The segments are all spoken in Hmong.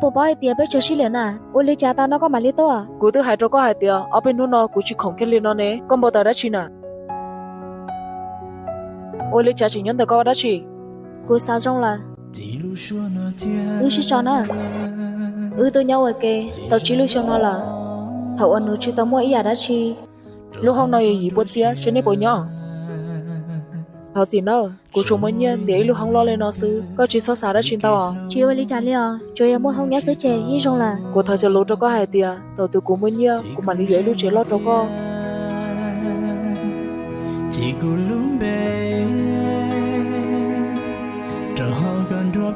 Puas paub hais tias peb tsis sib lwm na? Ua li cas tas no koj mam li tuaj? Kuv twb hais rau koj hais tias ob peb hnub no kuv tsis khoom kiag li no ne, koj npau taws dab tsi na? Ua li cas tseem nyob ntawm koj ua dab tsi? Kuv xav zoo lawm. Wb sib tso na. Wb twb nyob ua ke tau tsib lub xyoo no lawm, thaum uas nws tsis tau muaj ib yam dab tsi. Lub hoob no yog yim pua txiab, seb nej puas nyob. Thov txim nawb, kuv tsuas muaj nyiaj ntiav ib lub hoob loj li no xwb, koj tsis txhob xav dab tsi ntau os. Tsis ua li cas li os, tsuas yog muaj hoob nyob xwb ces yeej zoo lawm. Kuv thov cov lus rau koj hais tias thaum twg kuv muaj nyiaj kuv mam li yuav ib lub tsev loj rau koj.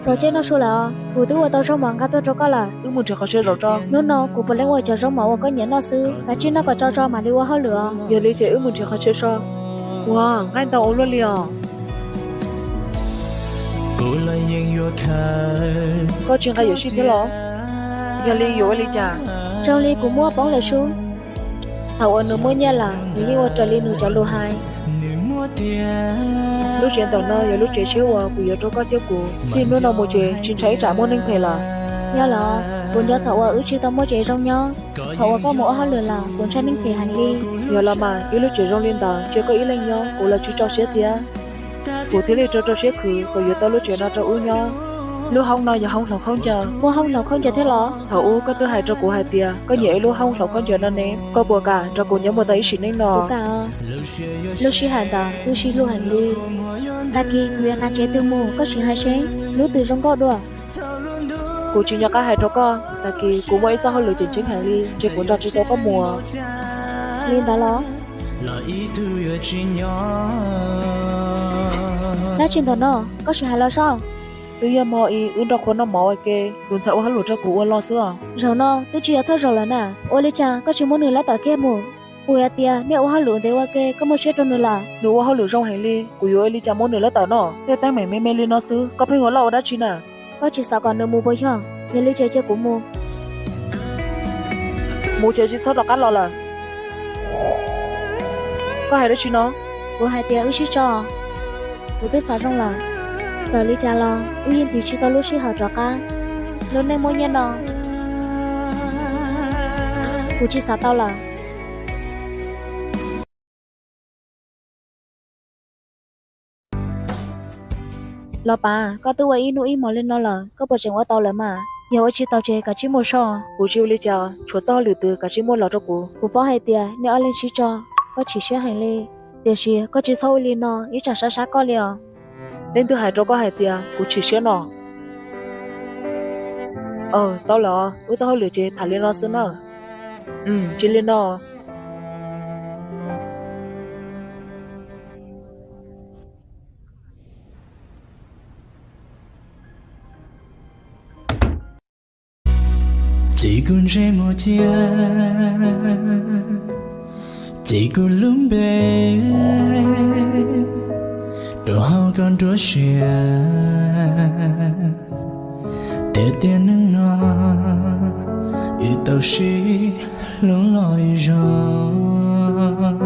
Txog caij noj su lawm os, kuv twb ua tau zaub mov nqa tuaj rau koj lawm. Wb mus nrhiav qhov chaw zaum tso. Hnub no kuv puav leej ua cov zaub mov uas koj nyiam noj xwb, kav tsij noj kom tsau tso mam li ua hauj lwm os. Yog li ces wb mus nrhiav qhov chaw so. Ua, nqaij ntau ua luaj li os. Koj tsis nqa yuam sij thiab los? Yog li yuav ua li cas? Zoo li kuv muab poob lawm sub. Thaum uas nws muaj nyiaj lawm nws yeej ua raws li nws cov lus hais. Lub tsev ntawm no yog lub tsev tshiab uas kuv yuav rau koj thiab kuv. Txij hnub no mus ces tsis ntshai ib tsam muaj neeg phem lawm. Yog lawm, kuv nco thaum uas wb tsis tau muaj tsev zoo nyob. Thaum uas koj mus ua hauj lwm lawm kuv ntshai neeg phem heev li. Yog los mas ib lub tsev zoo li ntawd cia koj ib leeg nyob kuv los tsis tso siab thiab. Kuv thiaj li rau rau siab khwv kom yuav tau lub tsev no rau wb nyob. Lub hoob no yog hoob hlauv khaub ncaws. Muaj hoob hlauv khaub ncaws thiab los? Thaum ub koj twb hais rau kuv hais tias koj nyiam ib lub hoob hlauv khaub ncaws no ne, koj puas kam nrog kuv nyob mus tau ib sim neej no? Kuv kam. Lub sij hawm ntawd wb sib hlub heev li. Tag kis kuv yuav nqa tsev twg mus koj sim hais seb lub twg zoo nkauj dua. Kuv tsis nco qab hais rau koj, tag kis kuv muaj ib txoj hauj lwm tseem ceeb heev li, ntshe kuv nrog tsis tau koj mus. Li ntawd los? Dab tsi ntawm no, koj sim hais los soj. Twb yog hmo ib wb nrog qhua noj mov ua ke, tus ntxhais ua hauj lwm rau kuv ua los xwb os. Zaum no twb tsis yog thawj zaug lawm na, ua li cas koj tsis muab nws lab tawm kiag mus? Kuv hais tias nej ua hauj lwm ntev ua ke koj muaj siab rau nws lawm. Nws ua hauj lwm zoo heev li, kuv yuav ua li cas muab nws lab tawm no? Tej teeb meem me me li no xwb koj pheej ua loj ua dab tsi na? Koj tsis xav kom nws mus puas yog? Yog li ces cia kuv mus. Mus ces tsis txhob rov qab los lawm. Koj hais dab tsi no? Kuv hais tias wb sib tso. Kuv twb xav zoo lawm. Txawm li cas los wb yeej tiv tsis tau lub sij hawm rov qab. Lub neej muaj nyiaj no kuv tsis xav tau lawm. Los Pav, koj twb ua ib hnub ib hmos li no lawm, koj puas tseem ua tau lawm mas? Yog ua tsis tau ces kav tsij mus so. Kuv tsis ua li cas, tshuav txoj hauj lwm twg kav tsij muab los rau kuv. Kuv paub hais tias nej ob leeg sib tso, koj chim siab heev li. Tiam sis koj tsis txhob ua li no, ib tsam sab sab koj li os. Leej twg hais rau koj hais tias kuv chim siab no? Aw, tau lawm, wb txoj hauj lwm ces tham li no xwb na. Tsis li no. Txiv kuv ntsej muag ciaj, txiv kuv lub npe, rau hauv koj nruab siab. Tiag tiag hnub no, wb tau sib hlub los ib zaug.